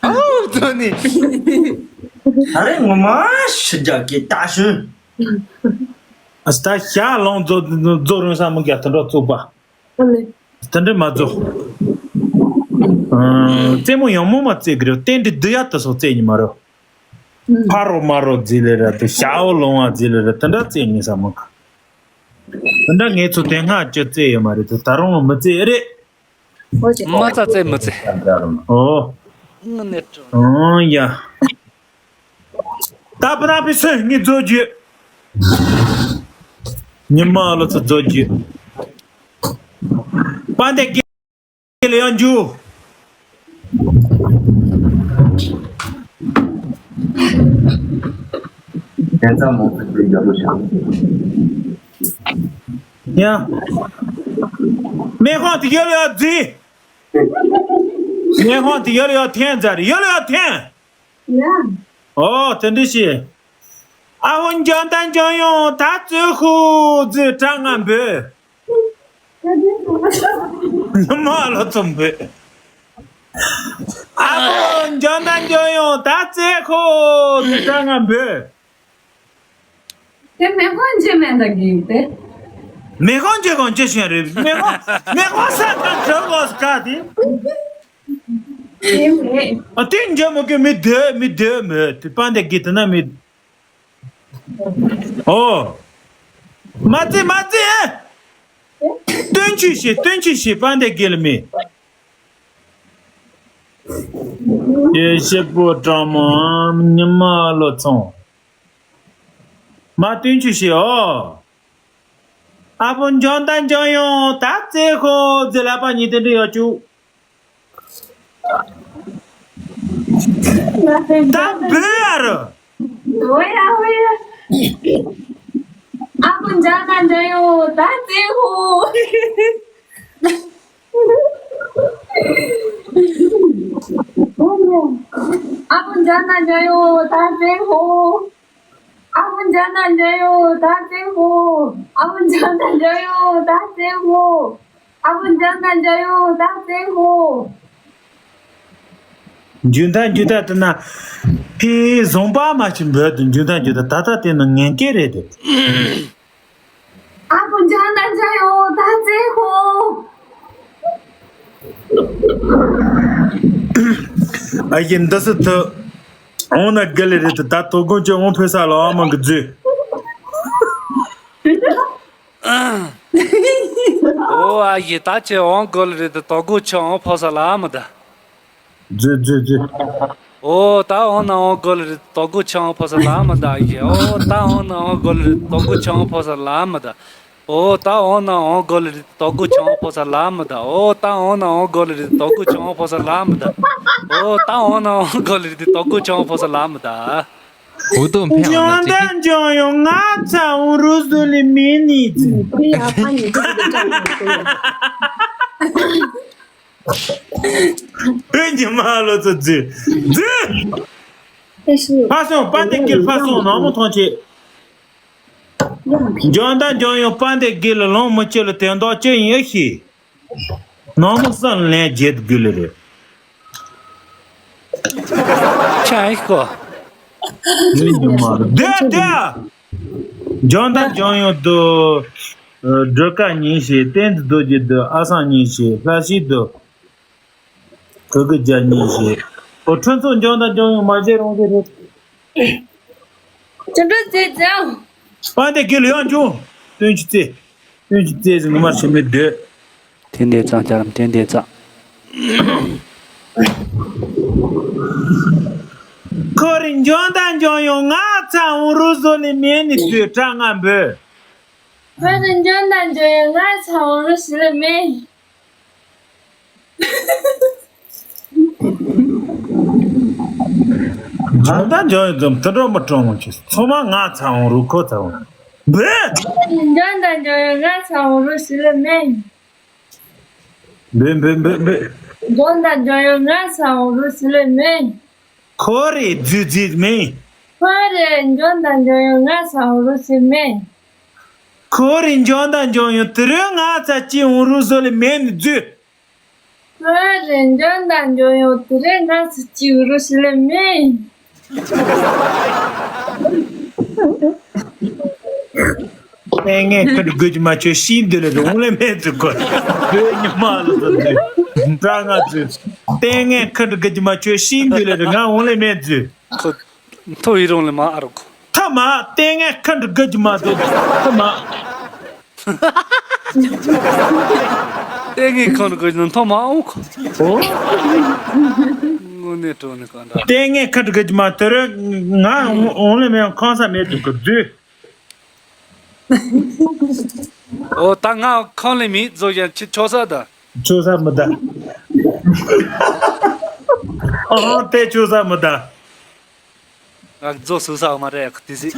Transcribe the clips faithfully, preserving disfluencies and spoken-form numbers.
ཨོ་ཙོ་ནི། ཨ་རེ་ངོ་མ་ཤི་རྒྱག་གི་ད་ཤི། ཨ་ད་ཞག་ལོང་རྫོ་རྫོ་རུང་ས་མི་རྒྱ་དོན་འགྲོ་བཙུགས་པ། དེ་འདྲ་མ་རྫོ། རྩེད་མོ་ཡང་མོ་མ་རྩེད་གི་རེད། རྟེན་འབྲེལ་བསྡུ་ཡག་ཏུ་སོགས་རྩེད་ཉི་མ་རོ། ཕ་རོ་མ་རོ་རྫི་ལེ་ར་དུ་ཞའོ་ལོང་བ་རྫི་ལེ་ར་དེ་འདྲ་རྩེད་ཉི་ས་མི་ག་དེ་འདྲ་ངས་ཚོ་དེ་སྔ་ཅི་རྩེད་ཡོད་མ་རེད་དུ་ད་རུང་མི་རྩེད་རེད། མ་རྩ་རྩེད་མི་རྩེད། ཨོ། ངི་ནས་ཨོ་ཡ། ད་པ་ན་པི་སོན་ངི་རྫོ་རྒྱུ། ཉི་མ་ལོ་ཚོ་རྫོ་རྒྱུ། པ་འདེ་ཀི་ལ་ཡང་རྒྱུ། དེ་ཙམ་མོ་ཚོ་རྒྱ་ལོ་ཤ། ཡ། མེ་ཁོང་དེ་ཡོད་ལ་ཡོད་རྫི། མེ་ཁོང་དེ་ཡོད་ལ་ཡོད་འཐེན་མཛད་རེད། ཡོད་ལ་ཡོད་འཐེན། ཡ། ཨོ་དེ་འདྲ་ཞིག་ཨ་ཧོ་འཇོན་ད་འཇོན་ཡོང་ད་རྩོད་ཤོག་རྫི་དྲ་ང་འབོད། མ་ལོ་ཚོམ་བོད། ཨ་ཁོ་འཇོན་ད་འཇོན་ཡོང་ད་རྩེད་ཁོ་དེ་དྲ་ང་འབོད། དེ་མེ་ཁོང་ཅེ་མེ་ད་གི་དེ། མེ་ཁོང་ཅེ་ཁོང་ཅེ་ཤེས་རེད། མེ་ཁོང་མེ་ཁོང་ས་ཁང་གྲོད་ཁོག་ཁ་དེ། ཨ་དེ་འཇོན་མོ་གི་མི་དེ་མི་དེ་མེ་དེ་པ་འདེ་གི་དེ་ན་མི། ཨོ། མ་རྩེ་མ་རྩེ། སྟོན་ཆུ་ཞེས་སྟོན་ཆུ་ཞེས་པ་འདི་དགེ་ལ་མེད། ཡེ་ཤེས་པོ་གྲང་མོ་ཉི་མ་ལོ་ཚོང་། མ་སྟོན་ཆུ་ཞེས་ཨོ། ཨ་ཕོ་འཇོན་ད་འཇོན་ཡོང་ད་རྩེ་ཁོ་རྫི་ལ་པ་ཉི་དེ་འདྲ་ཡོད་ཅུ། ད་འབོད་ཡ་རུ། འོ་ཡ་འོ་ཡ། ཨ་ཁུ་འཇོན་ད་འཇོན་ཡོང་ད་རྩེ་ཧོ། ཨ་ཁུ་འཇོན་ད་འཇོན་ཡོང་ད་རྩེ་ཧོ། ཨ་ཁུ་འཇོན་ད་འཇོན་ཡོང་ད་རྩེ་ཧོ། ཨ་ཁུ་འཇོན་ད་འཇོན་ཡོང་ད་རྩེ་ཧོ། ཨ་ཁུ་འཇོན་ད་འཇོན་ཡོང་ད་རྩེ་ཧོ། འཇོན་ད་འཇོན་ད་དེ་ན་ཕི་བཟང་པ་མ་ཅིག་འབོད་དུ་འཇོན་ད་འཇོན་ད་ད་ད་དེ་ནི་ངན་སྐད་རེད་དེ། ཨ་ཁུ་འཇོན་ད་འཇོན་ཡོང་ད་རྩེ་ཧོ། ཨ་ཡིན་འདི་སི་ཐུ། འོང་ན་དགེ་ལེ་རེད་དུ་ད་དོ་དགོང་ཅི་འོང་ཕེ་ས་ལ་ཨ་མ་གི་རྫུས། ཨོ་ཨ་ཡི་ད་ཅི་འོང་དགོ་ལེ་རེད་དུ་དོ་དགོང་ཅི་འོང་ཕོ་ས་ལ་ཨ་མ་ད། རྫུས་རྫུས་རྫུས། ཨོ་ད་འོང་ན་འོང་དགོ་ལེ་རེད་དོ་དགོང་ཅི་འོང་ཕོ་ས་ལ་ཨ་མ་ད་ཡི། ཨོ་ད་འོང་ན་འོང་དགོ་ལེ་རེད་དོ་དགོང་ཅི་འོང་ཕོ་ས་ལ་ཨ་མ་ད། ཨོ་ད་འོང་ན་འོང་དགོ་ལེ་རེད་དོ་དགོང་ཅི་འོང་ཕོ་ས་ལ་ཨ་མ་ད། ཨོ་ད་འོང་ན་འོང་དགོ་ལེ་རེད་དོ་དགོང་ཅི་འོང་ཕོ་ས་ལ་ཨ་མ་ད། ཨོ་ད་འོང་ན་འོང་དགོ་ལེ་རེད་དོ་དགོང་ཅི་འོང་ཕོ་ས་ལ་ཨ་མ་ད། འུ་དུ་འཕེན་འོང་ན་ཅི་ཀི། འཇོན་ཡོང་ང་ཚ་འུ་རུ་ཟུ་ལི་མི་ནི་ཙི། ཨེ་ཉི་མ་ལོ་ཚོ་རྫུས་རྫུས། ཕ་སོང་པ་འདི་ཀིར་ཕ་སོང་ནང་མོ་ཐོང་ཆེ། འཇོན་ད་འཇོན་ཡོང་པ་འདི་དགེ་ལ་ལོང་མི་ཆེ་ལ་དོན་དག་ཅི་ཡིན་ཨེ་ཤེས། ནང་མོ་སང་ལན་བརྗེད་དགོས་ལེ་རེད། ཆ་ཨེ་ཤེས་གོ། དེ་དེ། འཇོན་ད་འཇོན་ཡོང་དུ། སྒྲོལ་དཀར་གཉིས་ཤེས་བསྟན་དུ་རྡོ་རྗེ་དུ་ཨ་སང་གཉིས་ཤེས་ལྷ་ཤེས་དུ། གུ་གུ་རྒྱ་གཉིས་ཤེས། ཨོ་ཁྲོན་ཚོ་འཇོན་ད་འཇོན་ཡོང་མ་བརྗེད་རུང་གི་རེད། ཅི་འདྲ་བྱེད་ཅང་། པ་འདི་དགེ་ལ་ཡང་འཇུ། སྟོན་ཅི་རྩེ། སྟོན་ཅི་རྩེ་ཟིན་ངོ་མར་ཞིམ་མི་འདོད། དེ་འདས་ཙང་སྐྱ་རམ་དེ་འདས་ཙང་། ཁོ་རེ་འཇོན་ད་འཇོན་ཡོང་ང་ཚ་འུ་རུ་ཟོ་ལི་མེ་ནི་དུས་གྲང་ང་འབོད། ཁོ་རེ་འཇོན་ད་འཇོན་ཡོང་ང་ཚ་འུ་རུ་ཟི་ལི་མེ། འཇོན་ད་འཇོན་ཡོད་ཙམ་དུད་འགྲོ་མི་གྲོང་མོ་ཆེ་ཚོ་མ་ང་ཚ་འོང་རུ་ཁོ་ཚ་འོང་། འབོད། འཇོན་ད་འཇོན་ཡོད་ང་ཚ་འོང་རུ་ཞི་ལི་མེ། འབོད་འབོད་འབོད་འབོད། འཇོན་ད་འཇོན་ཡོད་ང་ཚ་འོང་རུ་ཞི་ལི་མེ། ཁོ་རེ་རྫུས་རྫུས་མེ། ཁོ་རེ་འཇོན་ད་འཇོན་ཡོད་ང་ཚ་འོང་རུ་ཞི་མེ། ཁོ་རེ་འཇོན་ད་འཇོན་ཡོད་དུ་རུ་ང་ཚ་ཅི་འོང་རུ་ཟོ་ལི་མེ་ནི་རྫུས། ཨ་རེ་འཇོན་དང་འཇོན་ཡོད་དེ་རེད། ང་སུ་གཅིག་རུ་ཞིག་ལས་མེད། ལྟས་ངན་ཁ་འདྲི་དགོས་ཀྱི་མ་ཆོད་ཤིང་འདི་ལ་རུང་ལས་མེད་ཚུལ་གོ། བོད་ཉི་མ་ལ་ཚོ་ཚུལ་འདྲ་ང་ཚུལ། ལྟས་ངན་ཁ་འདྲི་དགོས་ཀྱི་མ་ཆོད་ཤིང་འདི་ལ་རུང་ང་འོང་ལས་མེད་ཚུལ། མཐོ་ཡི་རུང་ལས་མ་ཨ་རོག་ཐ་མ་ལྟས་ངན་ཁ་འདྲི་དགོས་ཀྱི་མ་ཚོ་ཐ་མ། ལྟས་ངན་ཁ་འདྲི་དགོས་ཀྱི་མཐོ་མ་ཨོ་ཁོ། ཨོ། དངོས་གནས་དྲང་གནས་གང་འདྲ། ལྟས་ངན་ཁ་འདྲི་དགོས་ཀྱི་མ་དེ་རུང་ང་འོང་ལས་མེད་ཁང་ས་མེད་ཚུལ་གོ་ཚུལ། ཨོ་ད་ང་ཁང་ལས་མི་རྫོགས་ཀྱང་ཁྱི་ཆོག་ས་ད། ཆོག་ས་མི་ད། ཨང་དེ་ཆོག་ས་མི་ད། ང་རྫོགས་སུ་ས་མ་རེད་དེ་སི།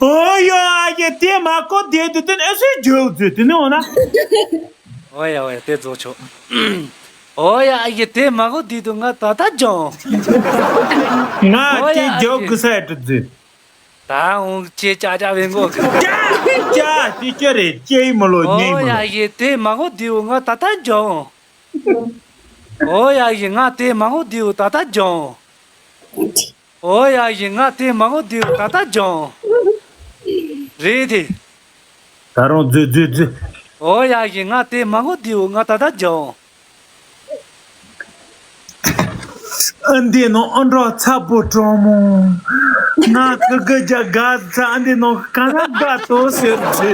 ཨོ་ཡོ་ཨ་ཡེ་དེ་མ་གོ་དེ་དུ་དེ་ཨེ་སུ་ཇོ་ཛུ་དེ་ནི་འོ་ན། ཨོ་ཡ་ཨོ་ཡ་དེ་རྫོགས་ཆོག་ཨོ་ཡ་ཨ་ཡེ་དེ་མ་གོ་དེ་དུ་ང་ད་ད་ཇོ། ང་ཨོ་ཡ་དེ་ཨ་ཇོ་ཡེ་གི་ས་ཡ་དུ་ཛུ། ད་འོང་ཅེ་ཅ་ཅ་བེ་མགོ་ཅ་ཅ་ཅི་ཅི་རེད་ཅེ་མོ་ལོ་ཉེ་ཨོ་མོ་ཡ་ལོ། ཡེ་དེ་མ་གོ་དེའུ་ང་ད་ལྟ་འཇོང་། ཨོ་ཡ་ཡེ་ང་དེ་མ་གོ་དེའུ་ད་ལྟ་འཇོང་། ཨོ་ཡ་ཡེ་ང་དེ་མ་གོ་དེའུ་ད་ལྟ་འཇོང་། རེད་དེ། ད་རུང་རྫུ་རྫུ་རྫུ། ཨོ་ཡ་ཡེ་ང་དེ་མ་གོ་དེའུ་ང་ད་ལྟ་འཇོང་། ཨ་འདི་ནང་ཨ་འདྲ་ཚ་པོ་གྲོང་མོ། ང་ཁི་གི་རྒྱ་དགའ་ཚ་ཨ་འདི་ནང་ག་ར་དགའ་ཏོ་ཟེར་ཚེ།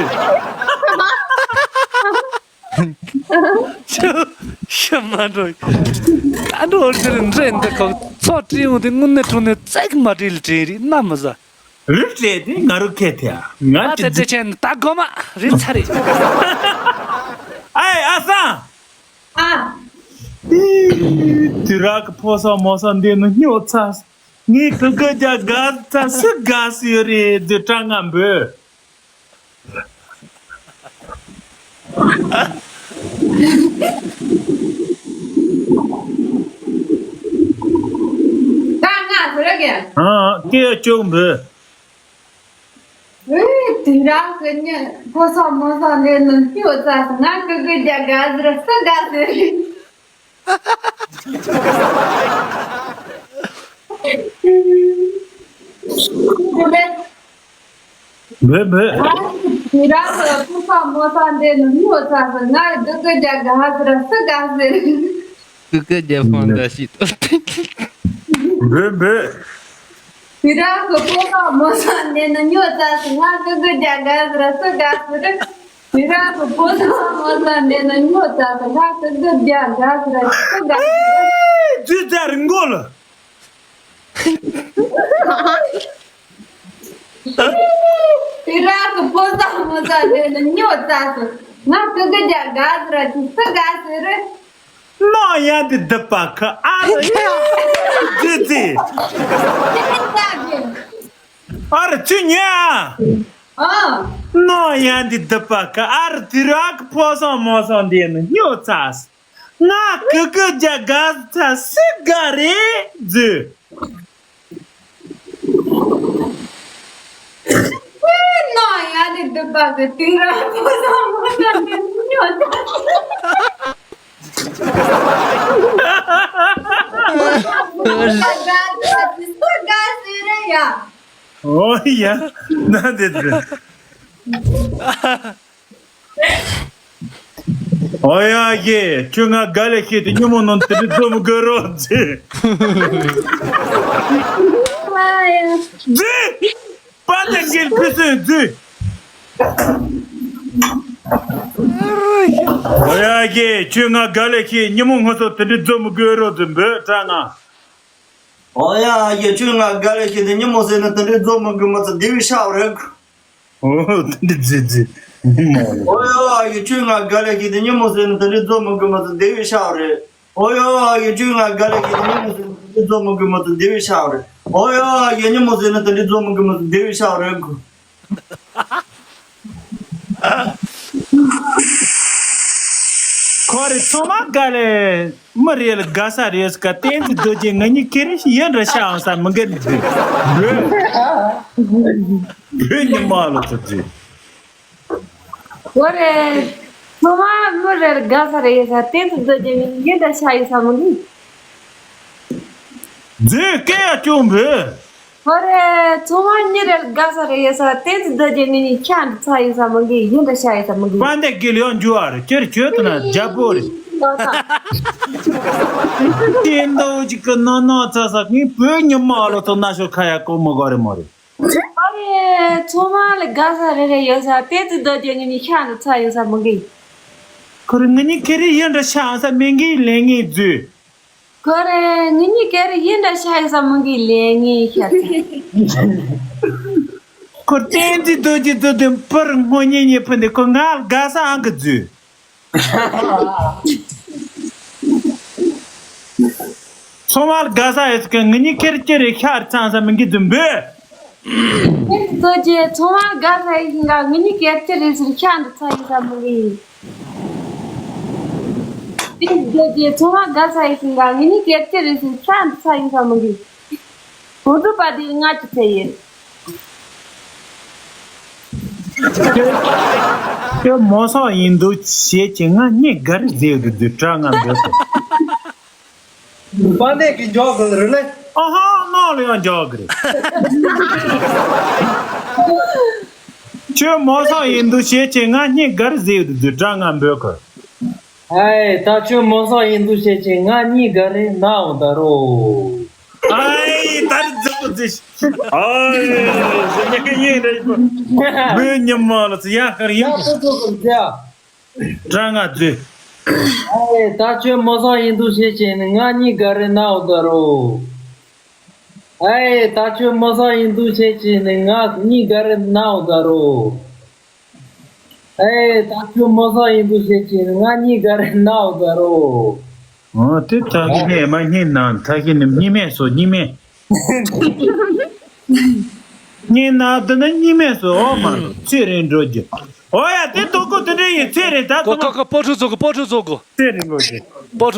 ཤ་མ་འགྲོ། ཨ་འདྲ་འོར་ཟེར་འདྲེ་འདི་ཁོ་ཚོ་བྲིས་འོང་དེ་དངོས་གནས་དྲང་གནས་བཙལ་གི་མ་བྲིས་ལ་བྲིས་རེད་ན་མི་ཟ། རི་བྲེ་དེ་ང་རུ་ཁེ་ཐེ་ང་ཨ་དེ་ཅི་དེ་ཅན་ད་གོ་མ་རི་ཚ་རེད། ཨའི་ཨ་སང་། ཨ། དུས་རག་གི་ཕོ་སོ་མོ་སོ་འདི་ནི་སྨྱོ་ཚ། ངའི་ཀུ་ཀུ་རྒྱ་དགའ་ཚ་སུ་དགའ་སུ་ཡོད་རེད་དུ་གྲང་ང་འབོད། ད་ང་ཟེར་གི་ཨ་སྐད་ཅོག་འབོད། ཨེ་དུས་རག་གི་ནི་ཕོ་སོ་མོ་སོ་ལས་ནི་སྨྱོ་ཚ་སུ་ང་ཀུ་ཀུ་རྒྱ་དགའ་ཟེར་སུ་དགའ་ཟེར། འབོད་འབོད། ང་ཡི་རང་ལ་ཕུ་ས་མོ་ས་འདྲེ་ནི་སྨྱོ་ཚ་ཟེར། ང་ཡི་དགའ་དགའ་རྒྱ་ག་ཟེར་སུ་དགའ་ཟེར། ཀུ་ཀུ་རྒྱ་ཕང་འདྲ་ཞིག་ཏུ། འབོད་འབོད། དུས་རག་གི་ཕོ་ས་མོ་ས་འདྲེ་ནི་སྨྱོ་ཚ་ཟེར། ང་ཀུ་ཀུ་རྒྱ་དགའ་ཟེར་སུ་དགའ་ཟེར། དུས་རག་གི་ཕོ་ས་མོ་ས་འདྲེ་ནི་སྨྱོ་ཚ་ཟེར། ང་ཀུ་ཀུ་རྒྱ་དགའ་ཟེར་སུ་དགའ་ཟེར། ཨེ་ཙི་ཙི་རི་མགོ་ལ། དུས་རག་གི་ཕོ་ས་མོ་ས་དེ་ནི་སྨྱོ་ཚ་ཟེར། ང་ཀུ་ཀུ་རྒྱ་དགའ་ཟེར་ར་ཅིག་སུ་དགའ་ཟེར། ནོ་ཡ་འདི་སྡུག་པ་ཁ་ཨ་རུ་ཙི་ཙི། ཨ་རུ་ཚུ་ཉོ་ཨ། ཨ། ནོ་ཡ་འདི་སྡུག་པ་ཁ་ཨ་རུ་དུས་རག་གི་ཕོ་ས་མོ་ས་དེ་ནི་སྨྱོ་ཚ་ཟེར། ང་ཀུ་ཀུ་རྒྱ་དགའ་ཚ་སུ་དགའ་རེད་ཟེར། ནོ་ཡ་ནི་སྡུག་པ་གི་དུས་རག་ཕོ་སོ་མོ་སོ་ནི་སྨྱོ་ཚ། ཕོ་སོ་མོ་སོ་དགའ་ཚ་སུ་དགའ་ཟེར་རེད་ཡ། ཨོ་ཡ་ན་དེ་དེ། ཨོ་ཡ་ཡེ་ཁྱོད་ང་དགའ་ལས་ཤེས་ཏེ་ཉིན་མོ་ནང་དེ་འདྲ་འཛོམས་དགོས་རོགས་ཟེར། ཟེར། པ་ནས་འགན་ཕུད་སོན་ཟེར། ཨོ་ཡ་ཡེ་ཁྱོད་ང་དགའ་ལས་ཤེས་ཉིན་མོ་སྔོན་སོ་དེ་འདྲ་འཛོམས་དགོས་རོགས་ཟེར་འབོད་དྲ་ང་། ཨོ་ཡ་ཡེ་ཁྱོད་ང་དགའ་ལས་ཤེས་ཏེ་ཉིན་མོ་ཟེར་ན་དེ་འདྲ་འཛོམས་མི་དགོས་མ་ཚོ་བདེ་བའི་ཤ་བ་རེད། ཨོ་དེ་འདྲ་ཟེར་ཟེར། ཨོ་ཡ་ཡེ་ཁྱོད་ང་དགའ་ལས་ཤེས་ཏེ་ཉིན་མོ་ཟེར་ན་དེ་འདྲ་འཛོམས་མི་དགོས་མ་ཚོ་བདེ་བའི་ཤ་བ་རེད། ཨོ་ཡ་ཡེ་ཁྱོད་ང་དགའ་ལས་ཤེས་ཏེ་ཉིན་མོ་ཟེར་ན་དེ་འདྲ་འཛོམས་མི་དགོས་མ་ཚོ་བདེ་བའི་ཤ་བ་རེད། ཨོ་ཡ་ཡེ་ཉིན་མོ་ཟེར་ན་དེ་འདྲ་འཛོམས་མི་དགོས་མ་ཚོ་བདེ་བའི་ཤ་བ་རེད། ཁོ་རེ་ཚང་མ་དགའ་ལས་མི་རེ་ལ་དགའ་ས་རེད་ཀ་བསྟན་འཛིན་རྡོ་རྗེ་ང་གཉིས་ཁེ་རེ་ཞིག་ཡོད་འདྲ་ཤ་འང་ས་མི་འགལ་འདུག་འབོད། འབོད་ཉི་མ་ལ་ཚོ་ཚོས། ཁོ་རེ། ཚང་མ་མི་རེར་དགའ་ས་རེད་ཡོད་ས་བསྟན་འཛིན་རྡོ་རྗེ་ངས་ཡིན་འདྲ་ཤ་ཡོད་ས་མི་འདུག་རྫུན་སྐད་ཡ་སྐྱོན་འབོད། ཧོ་རེ། ཚང་མ་མི་རེར་དགའ་ས་རེད་ཡོད་ས་བསྟན་འཛིན་རྡོ་རྗེ་ངས་ནི་ཤ་འདྲ་ཚ་ཡོད་ས་མི་འདུག་ཡིན་འདྲ་ཤ་ཡོད་ས་མི་འདུག་དཔལ་ལྡན་དགེ་ལེགས་འཇུ་བ་རེད། ཁྱེད་ཁྱོད་དེ་ན་རྒྱལ་པོ་རེད། ལོ་ས། དེ་འདྲ་ཅིག་གི་ནང་ནང་ཚ་ས་ངས་བོད་ཉི་མ་ལོ་ཚོ་ན་ཤོ་ཁ་ཡ་ཀོ་མི་གོ་རེད་མོ་རེད། ཨ་རེ། ཚང་མ་ལ་དགའ་ས་རེ་རེ་ཡོད་ས་བསྟན་འཛིན་རྡོ་རྗེ་ངས་ནི་ཤ་འདྲ་ཚ་ཡོད་ས་མི་འདུག་ཁོ་རེ་ང་གཉིས་ཀ་རེ་ཡིན་འདྲ་ཤ་ཡོད་ས་མི་འདུག་ལས་ངན་རྫུན། ཁོ་རེ་ང་གཉིས་ཀ་རེ་ཡིན་འདྲ་ཤ་ཡོད་ས་མི་འདུག་ལས་ངན་ཤ་ཚ། ཁོ་བསྟན་འཛིན་རྡོ་རྗེ་རྫུན་དེ་པར་སྔོན་ཉིན་ཉིན་ཕུད་འདི་ཁོ་ང་ལ་དགའ་ས་ཨང་གི་རྫུན། ཚང་མ་ལ་དགའ་ས་ཡོད་ས་ཀྱང་ང་གཉིས་ཀ་རེ་ཅི་རེད་ཤ་རེ་ཚ་ས་མི་འདུག་རྫུན་འབོད། ཨེ་རྡོ་རྗེ། ཚང་མ་དགའ་ས་ཡིན་ཞིང་ག་ང་གཉིས་ཀ་ཅི་རེད་ཟེར་ཤ་འདྲ་ཚ་ཡིན་ས་མི་རེད། ཨེ་རྡོ་རྗེ། ཚང་མ་དགའ་ས་ཡིན་ཞིང་ག་ང་གཉིས་ཀ་ཅི་རེད་ཟེར་ཤ་འདྲ་ཚ་ཡིན་ས་མི་རེད། གོང་དུ་པ་དེ་ལྔ་ཅི་ཚེ་ཡིན། ཁྱོད་མོ་སོག་ཡིན་འདུག་བྱེད་ཀྱི་ང་གཉིས་དགའ་རེ་ཟེར་འདུག་དུས་གྲ་ང་འདོད་སོང་། དཔལ་ལྡན་གྱི་འཇོག་དགོས་རེད་ལེ། ཨ་ཧ་ནོ་ལ་ཡང་འཇོག་གི་རེད། ཁྱོད་མོ་སང་ཡིན་འདུག་བྱེད་ཀྱི་ང་གཉིས་དགར་ཟེར་དུ་དུ་དྲ་ང་འབོད་གི། ཨའི་ད་ཁྱོད་མོ་སང་ཡིན་འདུག་བྱེད་ཀྱི་ང་གཉིས་དགར་རེད་ནའོ་ད་རོ། ཨའི་ད་རི་རྫི་པོ་རྫི་ཤི། ཨའི་ཉི་ག་ཡིན་རེད་པ། བོད་ཉི་མ་ལ་ཚུ་ཡ་ཁར་ཡིན། ཡ་ཁོ་ཚོ་གི་རྫི་ཨ། དྲ་ང་རྫི། ཨའི་ད་ཁྱོད་མོ་སང་ཡིན་འདུག་བྱེད་ཀྱི་ནི་ང་གཉིས་དགར་རེད་ནའོ་ད་རོ། ཨའི་ད་ཁྱོད་མོ་སང་ཡིན་འདུག་བྱེད་ཀྱི་ནི་ང་གཉིས་དགར་རེད་ནའོ་ད་རོ། ཨའི་ད་ཁྱོད་མོ་སང་ཡིན་འདུག་བྱེད་ཀྱི་ནི་ང་གཉིས་དགར་རེད་ནའོ་ད་རོ། ཨོ་དེ་ད་གི་ནས་མ་སྙིང་ན་ད་གི་ནི་སྙིང་མེད་སོ་སྙིང་མེད། སྙིང་ན་དེ་ནི་སྙིང་མེད་སོ་ཨོ་མ་རོ་ཚེ་རིང་འགྲོ་རྒྱུ། ཨོ་ཡ་དེ་ཏོ་ཀོ་དེ་འདྲ་ཡི་ཚེ་རིང་ད་ཀོ་ཀོ་ཀོ་སྤོ་ཁྲུ་ཚོ་གི་སྤོ་ཁྲུ་ཚོ་གི་ཚེ་རིང་འགྲོ་རྒྱུ། སྤོ་ཁྲུ།